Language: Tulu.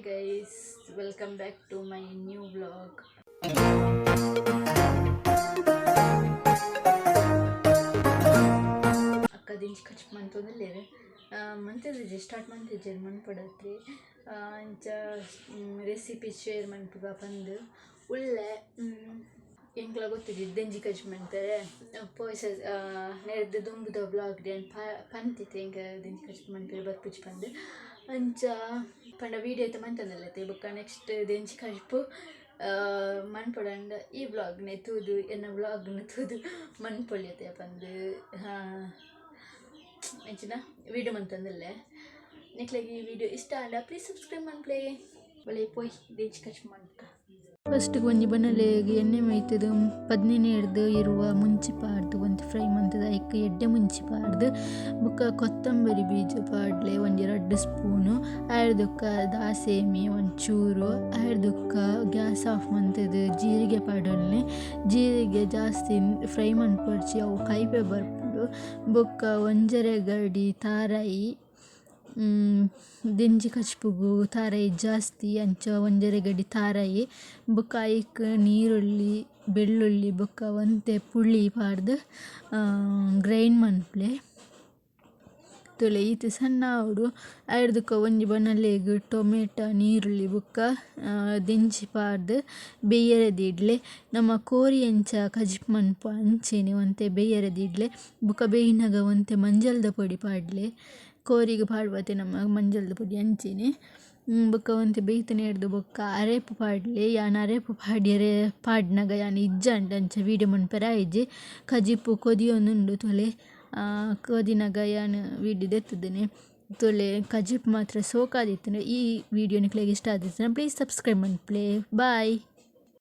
Guys, welcome back to my new vlog. ಅಕ್ಕ ದಿಂಚಿ ಕಚಿಪ್ ಮಂತೊಂದುಲ್ಲೆರ್. ಮಂತಿಜ್ಜಿ, ಸ್ಟಾರ್ಟ್ ಮಂತಿಜ್ಜೆರ್, ಮನ್ಪೊಡತ್ತೆ. ಅಂಚ ರೆಸಿಪಿ ಶೇರ್ ಮನ್ಪುಗ ಪಂದ್ ಉಲ್ಲೆ. ಎಂಕ್ಲ ಗೊತ್ತಿಜ್ಜಿ ದೆಂಜಿ ಕಜಿಪು ಮನ್ಪೆರೆ. ಪೋಸ ನೆರ್ದ್ ದುಂಬುದ ವ್ಲಾಗ್ ಯಾನ್ ಪಂತಿತ್ತೆ ಎಂಕ್ ದೆಂಜಿ ಕಜಿಪು ಮನ್ಪೆರೆ ಬರ್ಪುಜಿ ಪಂದ್. ಅಂಚ ಪಂಡ ವೀಡಿಯೋ ಇತ್ತೆ ಮಂತೊಂದುಲ್ಲೆತೆ. ಬೊಕ್ಕ ನೆಕ್ಸ್ಟ್ ದೆಂಜಿ ಕಜಿಪು ಮನ್ಪೊಡಂಡ ಈ ವ್ಲಾಗ್ನೆ ತೂದು, ಎನ್ನ ವ್ಲಾಗ್ನ ತೂದು ಮನ್ಪೊಲಿಯತೆ ಪಂದ್ ಎಂಚಿನ ವೀಡಿಯೋ ಮಂತೊಂದುಲ್ಲೆ. ನಿಕ್ಲೆಗ್ ಈ ವಿಡಿಯೋ ಇಷ್ಟ ಆಂಡ ಪ್ಲೀಸ್ ಸಬ್ಸ್ಕ್ರೈಬ್ ಮನ್ಪುಲೆ. ಬಲೆ ಪೋಯಿ ದೆಂಜಿ ಕಜಿಪು ಮನ್ಪುಗ. ಫಸ್ಟ್ ಒಂಜಿ ಬಣಲೆಗ್ ಎಣ್ಣೆ ಮೈತ್ದ್, 15 ರ್ದ್ 20 ಮುಂಚಿ ಪಾಡ್ದ್, ಒಂತೆ ಫ್ರೈ ಮಂತುದು, ಐಕ್ ಎಡ್ಡೆ ಮುಂಚಿ ಪಾಡ್ದ್, ಬೊಕ್ಕ ಕೊತ್ತಂಬರಿ ಬೀಜ ಪಾಡ್ಲೆ ಒಂಜಿ ರಡ್ಡ್ ಸ್ಪೂನು. ಐರ್ದ್ ಬೊಕ್ಕ ದಾಸೆಮಿ ಒಂಚೂರು. ಐರ್ದ್ ಬೊಕ್ಕ ಗ್ಯಾಸ್ ಆಫ್ ಮಂತುದು ಜೀರಿಗೆ ಪಾಡೊನ್ಲೆ. ಜೀರಿಗೆ ಜಾಸ್ತಿ ಫ್ರೈ ಮನ್ಪೊಡ್ಚಿ, ಅವು ಕೈಪೆ ಬರ್ಪುಂಡು. ಬೊಕ್ಕ ಒಂಜರೆ ಗಡಿ ತಾರಾಯಿ. ದಿಂಜಿ ಕಜಿಪುಗು ತಾರಾಯಿ ಜಾಸ್ತಿ, ಅಂಚ ಒಂಜರೆ ಗಡಿ ತಾರಾಯಿ. ಬೊಕ್ಕ ಐಕ್ ನೀರುಳ್ಳಿ, ಬೆಳ್ಳುಳ್ಳಿ ಬೊಕ್ಕ ಒಂತೆ ಪುಳಿ ಪಾಡ್ದ್ ಗ್ರೈಂಡ್ ಮನ್ಪುಲೆ. ತೂಲೆ, ಈತ್ ಸಣ್ಣ ಆವೊಡು. ಐರ್ದ್ ಬೊಕ್ಕ ಒಂಜಿ ಬಣಲೆಗ್ ಟೊಮೆಟೊ, ನೀರುಳ್ಳಿ ಬೊಕ್ಕ ದೆಂಜಿ ಪಾಡ್ದ್ ಬೇಯರೆ ದೀಡ್ಲೆ. ನಮ ಕೋರಿ ಎಂಚ ಕಜಿಪು ಮನ್ಪುವ ಅಂಚೆನೆ ಒಂತೆ ಬೇಯರೆ ದೀಡ್ಲೆ. ಬೊಕ ಬೇಯ್ನಗ ಒಂತೆ ಮಂಜಲ್ದ ಪೊಡಿ ಪಾಡ್ಲೆ. ಕೋರಿಗ್ ಪಾಡುವತೆ ನಮ ಮಂಜಲ್ದ ಪೊಡಿ, ಅಂಚೆನೆ. ಬೊಕ ಒಂತೆ ಬೇಯ್ತುನೆರ್ದ್ ಬೊಕ್ಕ ಅರೆಪು ಪಾಡ್ಲೆ. ಯಾನ್ ಅರೆಪು ಪಾಡ್ಯೆರೆ ಪಾಡ್ನಗ ಯಾನ್ ಇಜ್ಜಾಂಡ್, ಅಂಚ ವೀಡಿಯೋ ಮನ್ಪೆರೆ ಆಯಿಜಿ. ಕಜಿಪು ಕೊದಿಯೊಂದುಂಡು ತೂಲೆ. ಕೊದಿನಗ ಯಾನ್ ವೀಡಿಯೋ ದೆತ್ತುದಿನಿ. ತೂಲೆ, ಕಜಿಪು ಮಾತ್ರ ಸೋಕಾದಿತ್ತುಂಡು. ಈ ವಿಡಿಯೋ ನಿಕ್ಲೆಗ್ ಇಷ್ಟ ಆದಿತ್ತ್ಂಡ ಪ್ಲೀಸ್ ಸಬ್ಸ್ಕ್ರೈಬ್ ಮನ್ಪುಲೆ. ಬಾಯ್.